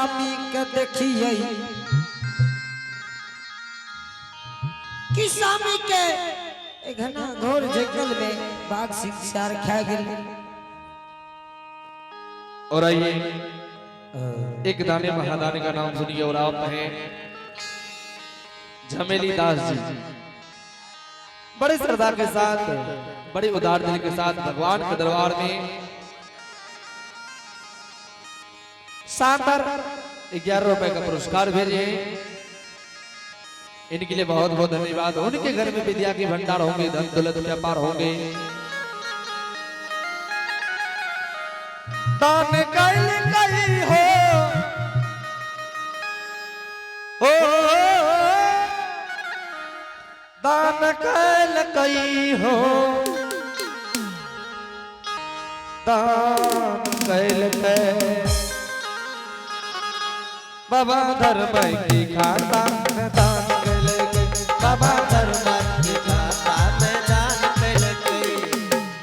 स्वामी के देखिए कि स्वामी के एक घना घोर जंगल में बाघ सिंह सियार खा गेल। और आइए एक दाने महादाने का नाम सुनिए और आप हैं झमेली दास जी, बड़े श्रद्धा के साथ, बड़े उदार दिल के साथ भगवान के दरबार में शानदार 11 रुपए का पुरस्कार भेजे हैं। इनके लिए बहुत बहुत धन्यवाद। उनके घर में विद्या के भंडार होंगे, धन दौलत व्यापार होंगे। दान कैल कई हो, ओ दान कैल कई हो, दान कैल कै बाबा धर्म की खाता में दान कैल कै, बाबा धर्म की खाता में दान कैलकै।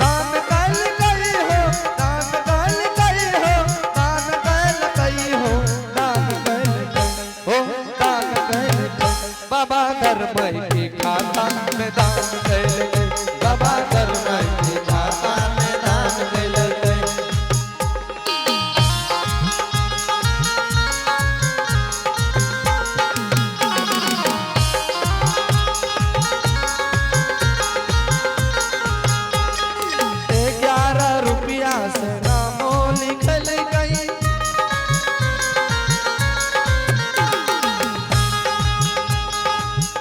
दान कैल कई हो, दान कैल कई हो, दान कैल कई हो, दान कैल कै हो, दान कैल कै बाबा धर्म की खाता में दान कैल कै, बाबा धर्म की खाता में दान कैलकै। 11 रुपया से नामो लिखल गई,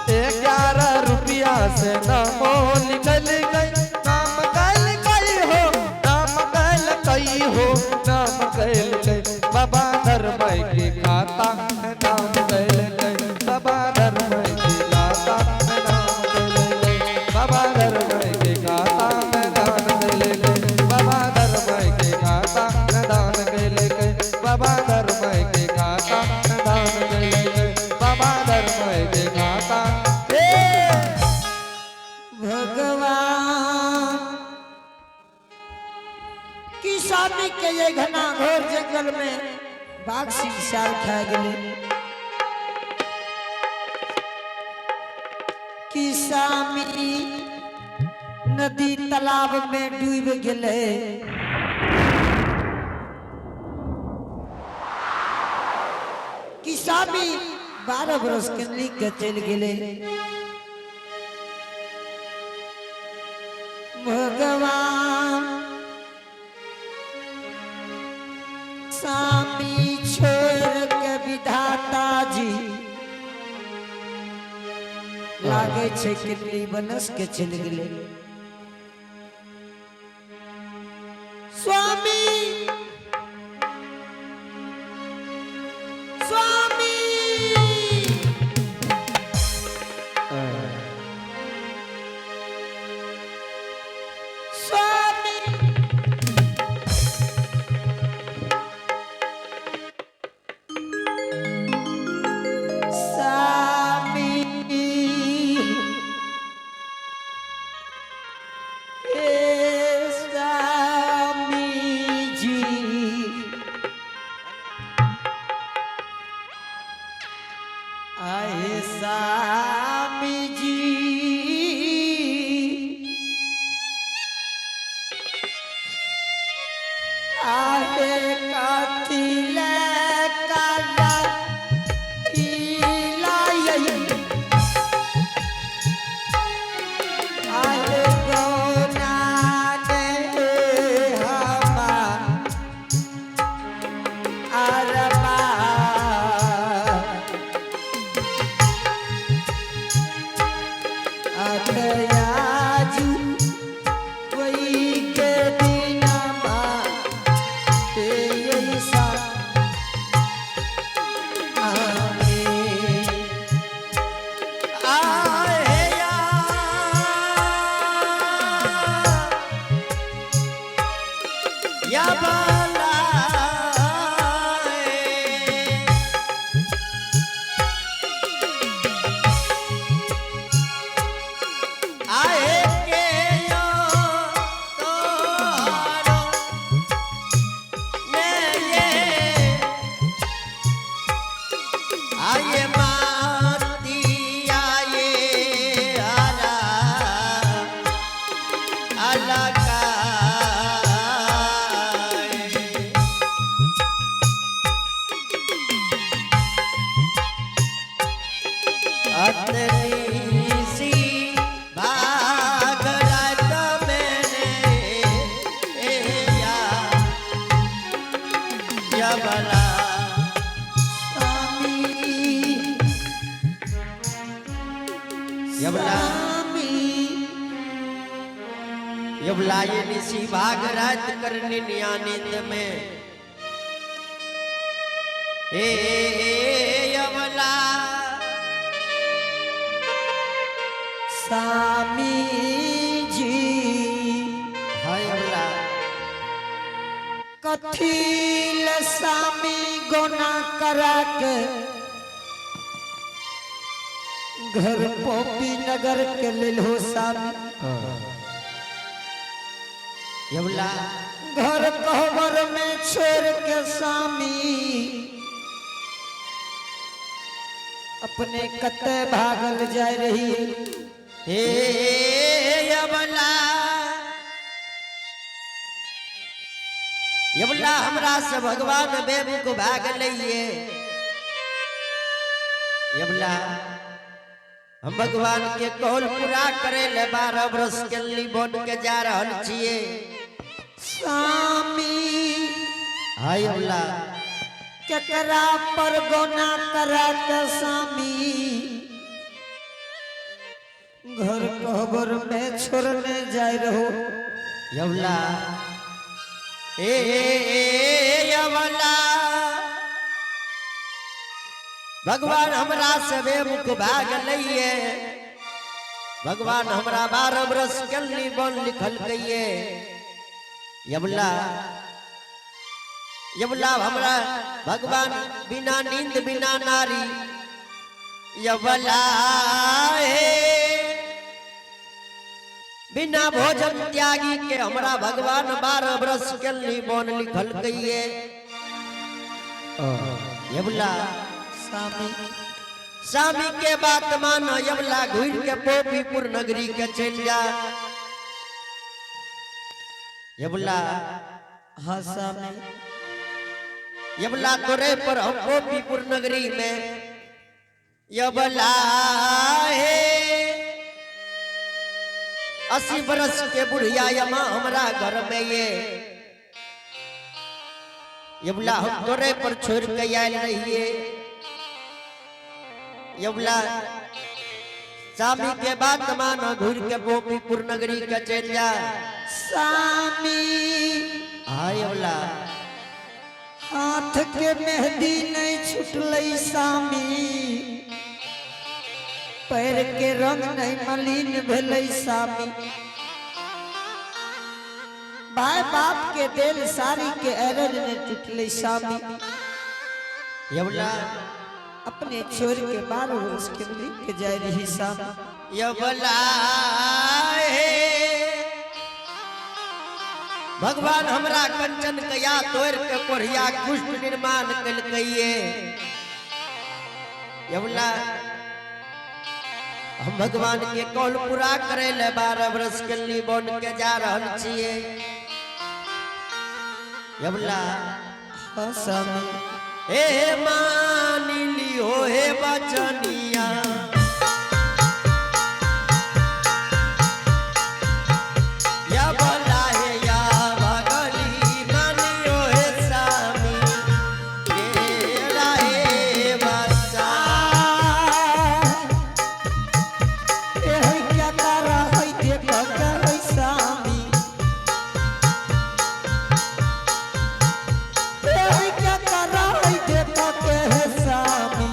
11 रुपया से नामो लिखल गई, नाम कैल गई हो, नाम कैल गई हो, नाम कैल गई बाबा धर्म के खाता में नाम कैल गई, बाबा धर्म के खाता में नाम कैल गई, बाबा धर्म के खाता में दान कैल गई, बाबा धर्म के खाता में दान कैल गई, बाबा धर्म के खाता में दान कैल गई, बाबा धर्म के खाता। ए भगवान कि स्वामी के ये घना घोर जंगल में बाघ सिंह सियार खा गेले। कि स्वामी नदी तालाब में डूब गेले। कि स्वामी 12 बरस के लिख के चल गेले। भगवान स्वामी छोड़ के विधाता जी लागे छे कितनी बनस के चल गेले। स्वामी स्वामी स्वामी स्वामी हे स्वामी जी आए स्वामी जी आहे कातिल काला पीलायई आहे गौना ने हमा अरबा अतयाजू वही के दिनमा ते ऐसा आमे आहे या या बाला आये माती आये आला अलका। अतनी सी भागरत मैंने या या बला स्वामी यबला स्वामी यबला ये निसी भागरत करनी नींद में ए यबला स्वामी जी हाय यबला कथील स्वामी गोना करा के घर पोपी नगर के लेल हो स्वामी यबला घर कहबर में छोड़ के स्वामी अपने कते भागल जाय रही हे यबला यबला हमरा से भगवान बेबुक भाग लइए यबला हम भगवान के कौल पूरा करे ले 12 वर्ष के लिए बन के जा रहल छिए स्वामी हाय यबला केकरा पर गोना करा के स्वामी घर कहबर में छोड़ने जाय रहो यबला ए यबला भगवान हमरा से बेमुख भाग लइए भगवान हमरा 12 वर्ष कल्ली बन लिखल कहिए यबला यबला हमरा भगवान बिना नींद बिना नारी यबला हे बिना भोजन त्यागी के हमरा भगवान 12 वर्ष कल्ली बन लिखल कहिए यबला स्वामी स्वामी के बात मानो यमला घुर के पोपीपुर नगरी के चल जा यमला हाँ स्वामी यमला तोरे पर हम पोपीपुर नगरी में यमला हे 80 बरस के बुढ़िया यमा हमरा घर में ये यमला हम तोरे पर छोड़ के आयल रहिए यमला स्वामी के बात मानो घूर के गोपीपुर नगरी के चल जा स्वामी हाँ यमला हाथ के मेहंदी नहीं छुटलै स्वामी पैर के रंग नहीं मलिन भेलै स्वामी भाई बाप के देल साड़ी के एरज नहीं टूटलै स्वामी यमला अपने छोड़ के 12 वर्ष के लिख के जाय रही स्वामी यमला हे भगवान हमरा कंचन कया तोड़ के कोढ़िया कुष्ठ निर्माण कलकैये यमला हम भगवान के कौल पूरा करे ले 12 वर्ष के लिए बन के जा रहल छिए यमला हाँ स्वामी हे मान लियो हे बचनिया या भला हे या भगली मानियो हे सामी हे हे बच्चा ए है क्या तारा है देख के है स्वामी ए है क्या तारा है देख के है स्वामी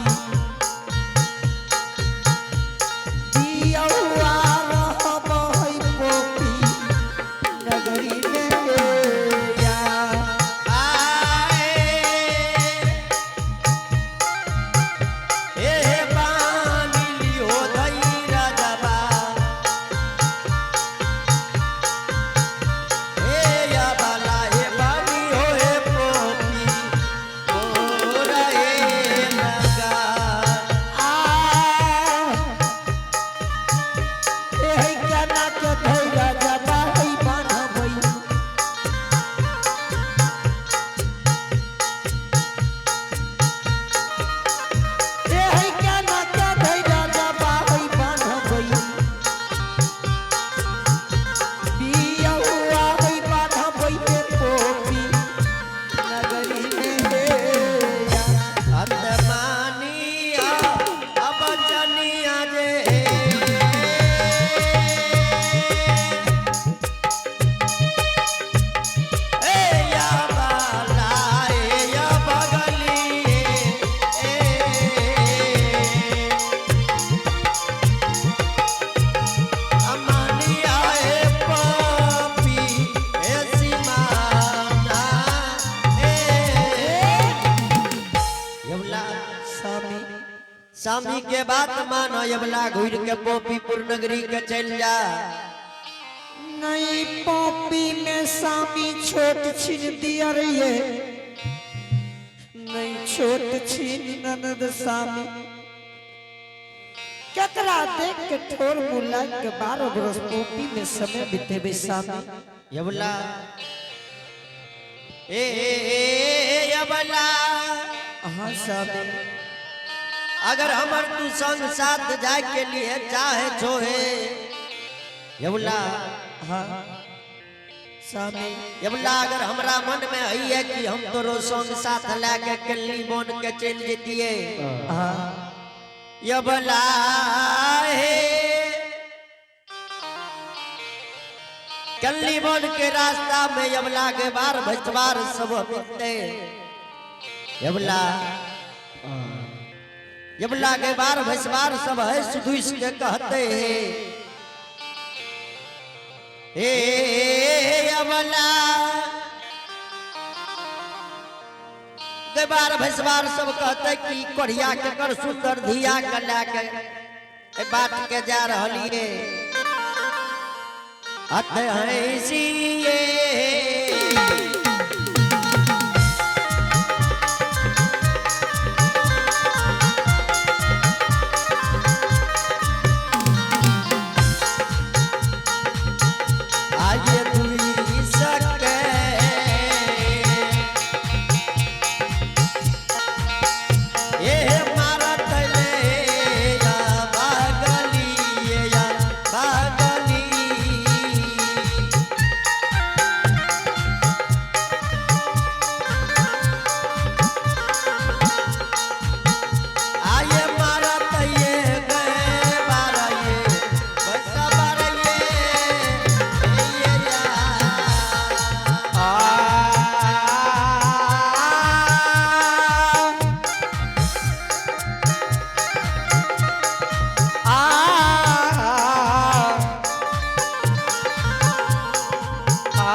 स्वामी। स्वामी के बात मानो, यबला घुर के पोपीपुर नगरी के चल जा। नहीं पोपी में स्वामी छोट छीन दिया रही, नहीं छोट छीन ननद स्वामी। केकरा देख के ठोर मुला के 12 बरस पोपी में समय बितेबे स्वामी? यबला, ए ए ए यबला। हाँ स्वामी। अगर हमर तू संग साथ जाए के लिए चाहे छोहे यबला। हाँ स्वामी। यबला, अगर हमरा मन में है कि हम तोरो संग साथ लेके कल्ली बन के चल जतिए। हाँ। यबला हे, कल्ली बन के रास्ता में यबला के बार भचवार सब मिलते। यबला, यबला के बार भचवार सब है सुदुस के कहते हैं, हे यबला के बार भैसवार सब कहते कि कोढ़िया के कर सुंदर धिया के लए के ए बात के जा रहलिए अत हंसिए। आइए दुई सके ए मारत ले या बागली या बागली। आये मारत ये गए बारये बसा बारये ये या। आ आ आ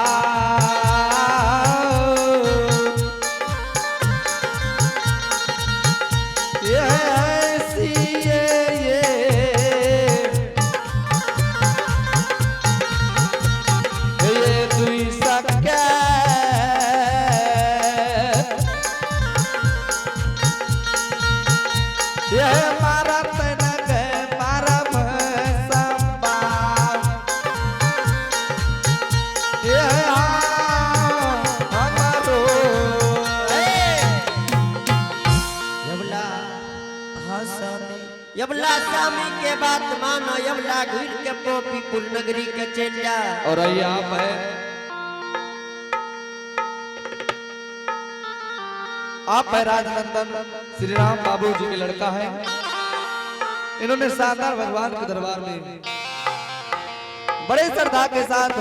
ये ऐसी ये दुई सके ये मारा तनक मारा संबार ये हमारो। यबला। हाँ स्वामी। यबला, स्वामी के बात मानो, यबला घुर के पोपीपुर नगरी के चल जा। और आइए आप है, आप है राजनंदन श्री राम बाबू जी के लड़का है। इन्होंने शानदार भगवान के दरबार में बड़े श्रद्धा के साथ,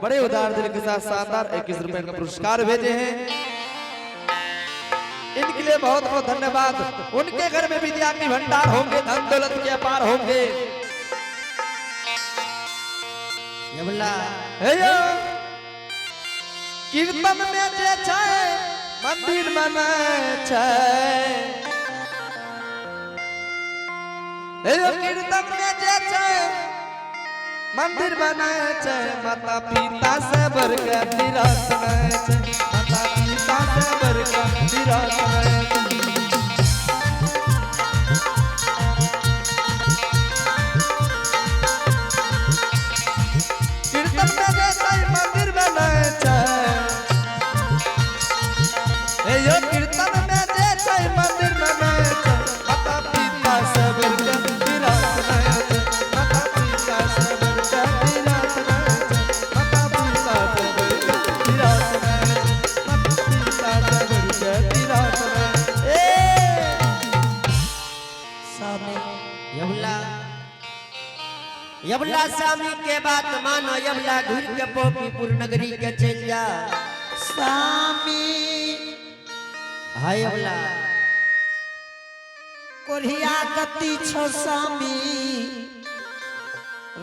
बड़े उदार दिल के साथ शानदार 21 रुपए का पुरस्कार भेजे हैं। इनके लिए बहुत बहुत धन्यवाद। उनके घर में विद्या की भंडार होंगे, धन दौलत के अपार होंगे। यबला। हे यो, कीर्तन में जे छै मंदिर बनै छै। हे यो, कीर्तन में जे छै मंदिर बनै छै, माता पिता से बढ़के तीरथ नै छै, माता पिता से बढ़के तीरथ नै छै। कीर्तन में जे छै मंदिर बनै छै। हे यो, कीर्तन में जे छै मंदिर बनै छै, माता पिता से बढ़के तीरथ नै छै, माता पिता से बढ़के तीरथ नै छै, माता पिता से बढ़के तीरथ नै छै, माता पिता से बढ़के तीरथ नै। ए स्वामी। यबला, यबला, स्वामी के बात मानो, यबला घुर के पोपीपुर नगरी के चल जा। स्वामी। हाय यबला। कोढ़िया गति छो स्वामी,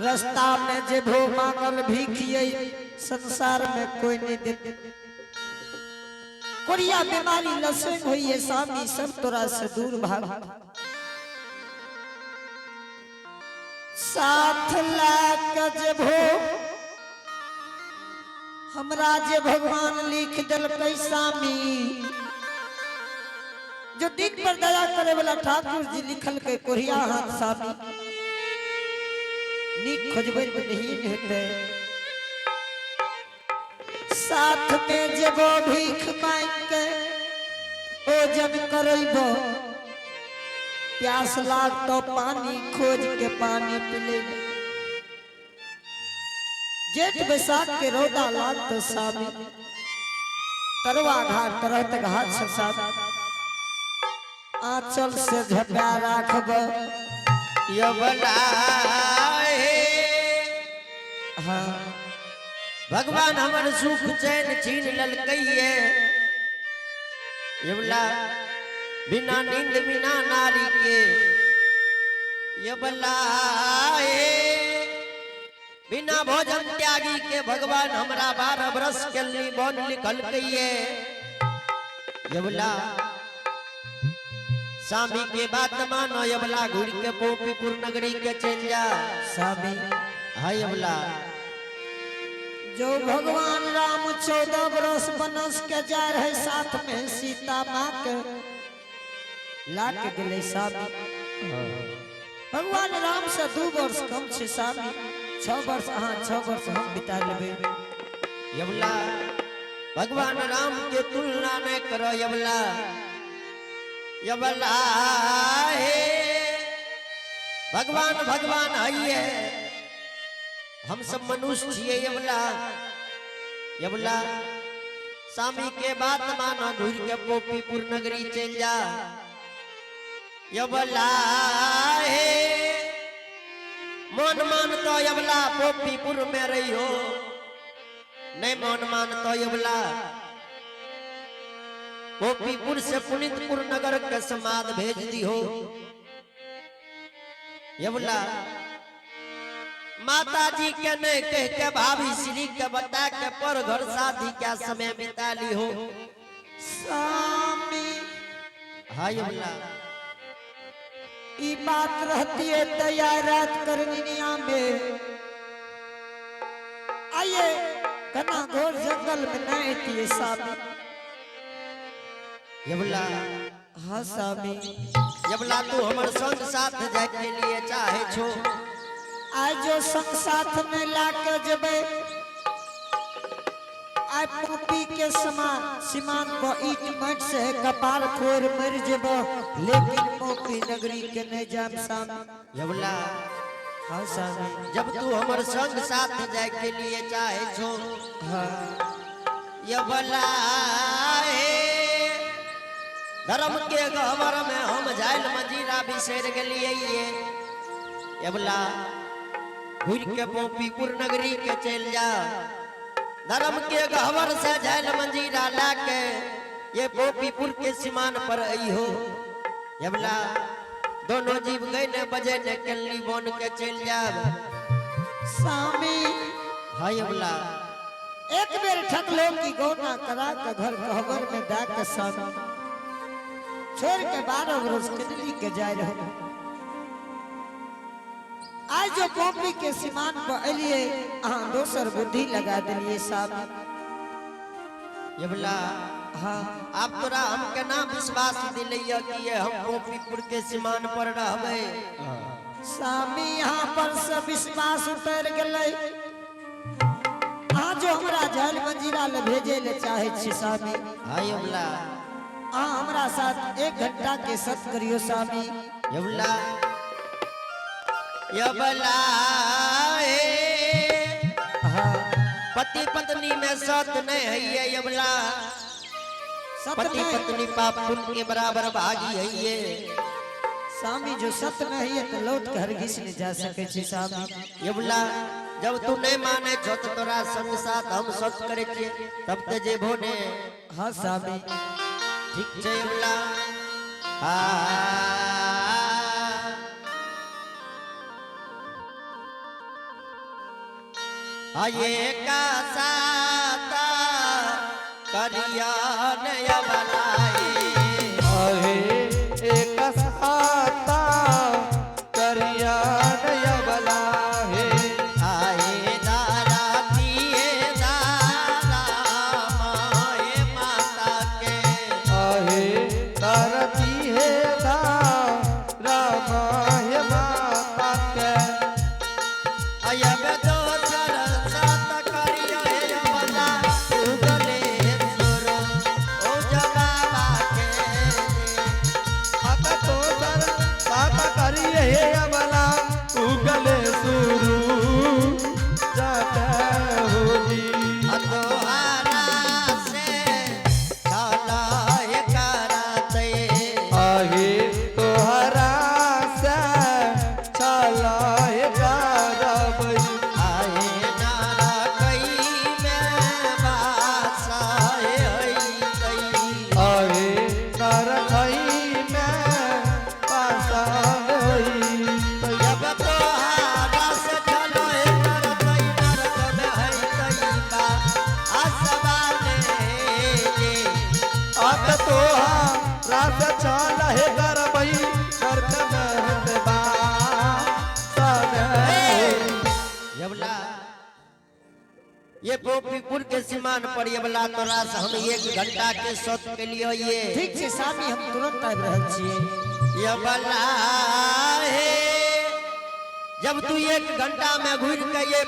रास्ता में जे भो मांगल भीखिए, संसार में कोई नहीं देते। कोरिया बीमारी लसेंग होइए स्वामी, सब तोरा से दूर भाग। साथ लाख जेबो हमरा जे भगवान लिख दिलकै स्वामी, जो दिन पर दया करे वाला ठाकुर जी लिखल के कोरिया हाथ स्वामी, नीक खोजबै तऽ नहीं हेतै। साथ में जेबो भीख मांग के ओजन करैबो, प्यास लाग तो पानी खोज के पानी पिलेबो। जेठ बैसाख के रौदा लाग तो सामी, तरवा घाट तरह तक हाथ से सामी, आंचल से झपा राखब। यवला हे। हाँ। भगवान हमर सुख चैन छीन ललकैये यवला, बिना नींद बिना नारी के यवला हे, बिना भोजन त्यागी के भगवान हमरा 12 बरस के बोन लिखलकैये यवला। स्वामी के बात मानो यवला, घुर के पोपीपुर नगरी के चल जा। स्वामी। हाँ यवला। जो भगवान राम 14 बरस बनस के जा रहे, साथ में सीता माँ के ला के गेलै स्वामी। भगवान राम से 2 वर्ष कम छै स्वामी, 6 वर्ष अहाँ, 6 वर्ष हम बिता लेबै। यवला, भगवान राम के तुलना नहीं करो यवला। यवला हे, भगवान भगवान है, हम सब मनुष्य छिए यवला। यवला, स्वामी के बात मानो, घुर के पोपीपुर नगरी चल जा। यवला हे, मन मान तो यवला पोपीपुर में रही हो, नहीं मन मान तो यवला गोपीपुर से पुनितपुर नगर के समाद भेज दी हो। यवला, माता जी के नहीं कह के भाभी श्री के बता के पर घर शादी क्या समय बिता ली हो। स्वामी। हाँ यवला। ई बात रहती है तैयार रात करनिया में आइए घना घोर जंगल में नहीं थी स्वामी। यवला। हाँ स्वामी। यवला, तू हमर संग साथ जाए के लिए चाहे छो? आज जो संग साथ में लाके जबे, आय पोपी के समान सीमान पर ईट मट से कपार फोड़ मर जेबो, लेकिन पोपी नगरी के नहीं जाम सामी। यवला। हाँ स्वामी। जब तू हमर संग साथ जाए के लिए चाहे छो, हाँ। यवला हे, धर्म के गहवर में हम जायल मजीरा बिसर गेलिए ये। यवला, घुर के पोपीपुर नगरी के चल जा। धर्म के गहवर से जायल मंजीरा लाके ये पोपीपुर के सीमान पर आई हो। यवला, दोनों जीव गए ने बजे ने कल्ली बोन के चल जा। स्वामी। हाँ यवला। एक बेर ठकलो की गौना करा के घर कहबर में दा के स्वामी, छोड़ के 12 बरस किडली के जाय रहो। आज जो पोपी के सीमान पर एलिए, अहाँ दोसर बुद्धि लगा दिलिए स्वामी। यवला। हाँ। आप तोरा हम केना विश्वास दिलैया कि ये हम गोपीपुर के सीमान पर रहबै? स्वामी, यहाँ पर सब विश्वास उतर गेलै। अहाँ जो हमरा जल मंजीरा ले भेजे ले चाहे छी स्वामी, हाँ यवला। अहाँ हमरा साथ 1 घंटा के सत करियो स्वामी। यवला, यवला हे। हाँ। पति पत्नी में सत नहीं है ये यवला। सत पति नहीं। पत्नी पाप पुण्य के बराबर भागी है ये। स्वामी, जो सत नहीं है तो लौट के हरगिज नहीं जा सके छी स्वामी। यवला, जब तू नहीं माने छो तो तोरा संग साथ हम सत करे छिए, तब ते जेबो ने। हाँ स्वामी। ठीक छै यवला। आ ये का साता करियो। करिया नयबला हे। आहे एक साता करिया नयबला हे। आए दारा दिए दारा माए माता के। आहे तारती हे दा रामा हे माता के। अयब दोसर सात करियो हे अबला उगले सुर ओ जबाबा के। आता तो सर साता करिए हे अबला उगले सुरु जाते होली। तोहारा से छला हे करते। आहे तोहरा से छला हे करबई। आए नारा कई में बासा हे हई। आहे नरखई में पासा होई। जब तोहारा से छलो हे करतई नरक में हई बा आसवाने जे। आत तोहा रात छल हे करबई नरक में हतबा सने। यवला ये गोपीपुर के सीमान पर यवला तोरा से हम एक घंटा के सत के लिए ये। ठीक छै सामी, हम तुरंत आबि रहल छियै। यवला हे, जब तू एक घंटा में घुर के ये